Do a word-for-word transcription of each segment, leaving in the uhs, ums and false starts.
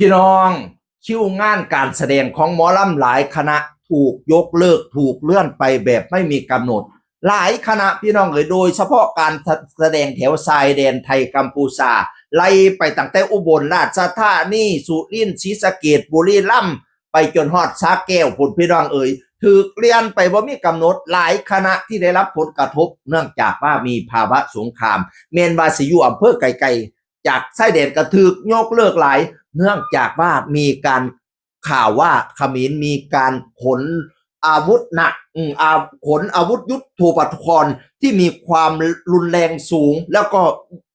พี่น้อง คิวงานการแสดงของหมอลำหลายคณะถูกยกเลิก ถูกเลื่อนไปแบบไม่มีกำหนด หลายคณะพี่น้องเอ๋ย โดยเฉพาะการแสดงแถวชายแดนไทยกัมพูชา ไล่ไปตั้งแต่อุบลราชธานี สุรินทร์ ศรีสะเกษ บุรีรัมย์ ไปจนฮอดสระแก้วพุ้นพี่น้องเอ๋ย ถูกเลื่อนไปบ่มีกำหนด หลายคณะที่ได้รับผลกระทบ เนื่องจากว่ามีภาวะสงคราม แม่นว่าสิอยู่อำเภอไกลๆ จากชายแดนก็ถูกยกเลิกหลาย เนื่องจากว่ามีการข่าวว่าเขมรมีการขนอาวุธหนัก อืม อา ขนอาวุธยุทโธปกรณ์ที่มีความรุนแรงสูง แล้วก็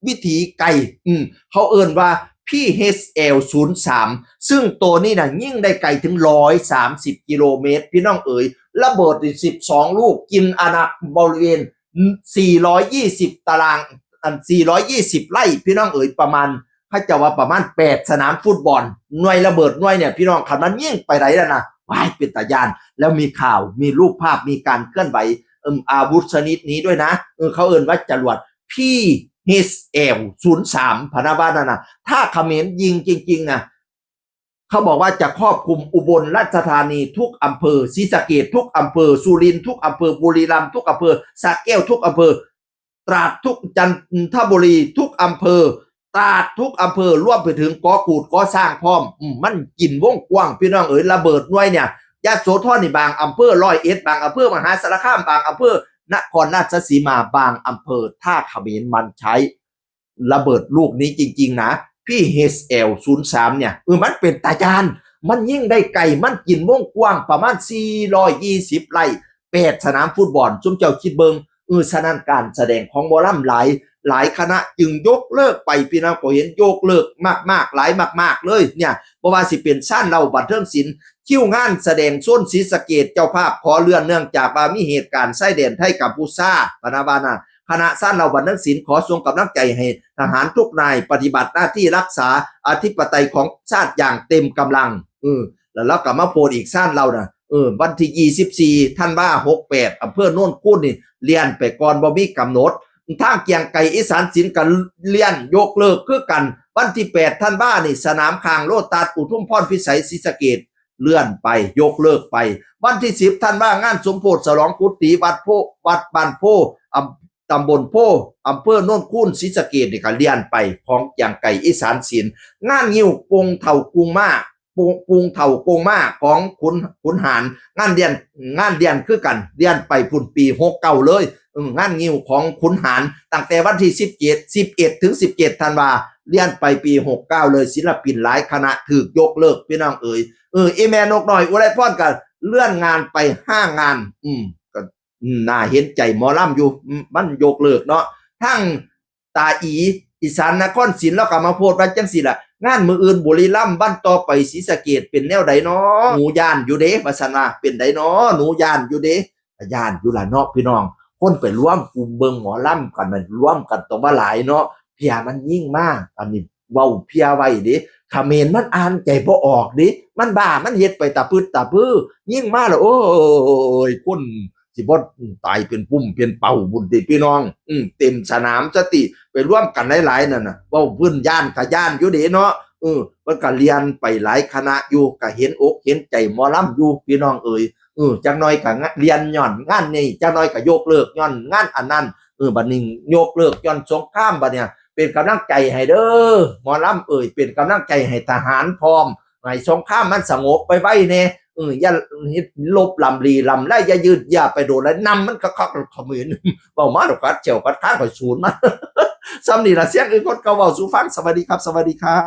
วิถีไกล อืม เขาเอิ้นว่า พี เอช แอล ศูนย์สาม ซึ่งตัวนี้นะยิงได้ไกลถึง ร้อยสามสิบ กิโลเมตร พี่น้องเอ๋ย ระเบิด สิบสอง ลูก กินอาณาบริเวณ สี่ร้อยยี่สิบ ตาราง อัน สี่ร้อยยี่สิบ ไร่ พี่น้องเอ๋ย ประมาณ เขาจะว่าประมาณ แปด สนามฟุตบอล หน่วยระเบิดหน่วยเนี่ย พี่น้อง คันมันยิงไปไหนแล้วนะ ว้าย เป็นตาย้าน แล้วมีข่าว มีรูปภาพ มีการเคลื่อนไหว เอิ่ม อาวุธชนิดนี้ด้วยนะ เออ เขาเอิ้นว่าจรวด พี เอช แอล ศูนย์สาม พะนะว่านั่นนะ ถ้าเขมรยิงจริงๆนะ เขาบอกว่าจะครอบคลุมอุบลราชธานีทุกอำเภอ ศรีสะเกษทุกอำเภอ สุรินทร์ทุกอำเภอ บุรีรัมย์ทุกอำเภอ สระแก้วทุกอำเภอ ตราดทุก จันทบุรีทุกอำเภอ ตราดทุกอำเภอ รวมไปถึงเกาะกูดเกาะช้างพร้อม อืม มันกินวงกว้าง พี่น้องเอ๋ย ระเบิดหน่วยเนี่ย ยโสธรนี่บางอำเภอ ร้อยเอ็ดบางอำเภอ มหาสารคามบางอำเภอ นครราชสีมาบางอำเภอ ถ้าเขมรมันใช้ ระเบิดลูกนี้จริงๆนะ พี เอช แอล ศูนย์สาม เนี่ย เออ มันเป็นตาย้าน มันยิงได้ไกล มันกินวงกว้างประมาณ สี่ร้อยยี่สิบ ไร่ แปด สนามฟุตบอล ซุมเจ้าคิดเบิ่ง เออ ฉะนั้นการแสดงของหมอลำหลาย หลายคณะจึงยกเลิกไป พี่น้องก็เห็นยกเลิกมากๆ หลายมากๆ เลยเนี่ย บ่ว่าสิเป็นชานเหล้าบันเทิงศิลป์ คิวงานแสดงโซนศรีสะเกษ เจ้าภาพขอเลื่อน เนื่องจากว่ามีเหตุการณ์ชายแดนไทยกัมพูชา พะนะว่านะ คณะชานเหล้าบันเทิงศิลป์ขอส่งกำลังใจให้ทหารทุกนายปฏิบัติหน้าที่รักษาอธิปไตยของชาติอย่างเต็มกำลัง เออ แล้วเราก็มาโพสต์อีกชานเหล้านะ เออ วันที่ ยี่สิบสี่ ธันวา หกแปด อำเภอโนนคูนนี่เลื่อนไปก่อนบ่มีกำหนด ทางเกียงไกรอีสานศิลป์ก็เลื่อนยกเลิกคือกัน วันที่ แปด ธันวานี่ สนามข้างโลตัสอุทุมพรพิสัย ศรีสะเกษ เลื่อนไป ยกเลิกไป วันที่ สิบ ธันวา งานสมโภชฉลองกุฏิวัดโพ วัดบ้านโพ อำ ตำบลโพ อำเภอโนนคูน ศรีสะเกษนี่ก็เลื่อนไป ของเกียงไกรอีสานศิลป์ งานงิ้วปงเฒ่ากุงมา ปง ปงเฒ่ากุงมาของขุน ขุนหาร งานเลี้ยง งานเลี้ยงคือกัน เลื่อนไปพุ้นปี หกเก้า เลย เออ งานงิ้วของขุนหาร ตั้งแต่วันที่ สิบเจ็ด สิบเอ็ด ถึง สิบเจ็ด ธันวา เลื่อนไปปี หกเก้า เลย ศิลปินหลายคณะถูกยกเลิก พี่น้องเอ๋ย เออ อีแม่นกน้อยอุไรพรก็เลื่อนงานไป ห้า งาน อืม ก็ อืม น่าเห็นใจหมอลำอยู่ อืม มันยกเลิกเนาะ ทั้งตาอี อีสานนครศิลป์ แล้วก็มาโพสต์ว่าจังซี่ล่ะ งานมื้ออื่นบุรีรัมย์ วันต่อไปศรีสะเกษ เป็นแนวใดน้อ หนูย้านอยู่เด้ ว่าซั่นว่า เป็นใดน้อ หนูย้านอยู่เด้ ก็ย้านอยู่ล่ะเนาะพี่น้อง คนไปรวมกลุ่มเบิ่งหมอลำกันน่ะ รวมกันต้องว่าหลายเนาะ เพียมันยิงมา อันนี้เว้าเพียไว้เด้ เขมรมันอ่านใจบ่ออกเด้ มันบ้า มันเฮ็ดไปตะพึดตะพือ ยิงมาแล้ว โอ้ย คนสิบ่ตายเป็นปุ่มเป็นเป่าบุญติพี่น้อง อืม เต็มสนามสติ ไปรวมกันหลายๆ นั่นน่ะ เว้าพื้นย้านก็ย้านอยู่เด้เนาะ เออ มันก็เลื่อนไปหลายคณะอยู่ ก็เห็นอกเห็นใจหมอลำอยู่ พี่น้องเอ๋ย เออ จักหน่อยก็งะ เลื่อนย้อนงานนี่ จักหน่อยก็ยกเลิกย้อนงานอันนั้น เออ บัดนี้ยกเลิกย้อนสงคราม บัดเนี่ย เป็นกำลังใจให้เด้อ หมอลำเอ๋ย เป็นกำลังใจให้ทหารพร้อม ให้สงครามมันสงบไปไวๆ แน่ เออ อย่าเฮ็ดลบลำลีลำไร อย่ายืดเยื้อไปโดน แล้วนำมันคักๆ เขมร เว้ามาดอก กัดเจียวกัดค้าง ข่อยสูนมา ส่ำนี่ล่ะ เสียงอื่นคนก็เว้าสู่ฟัง สวัสดีครับ สวัสดีครับ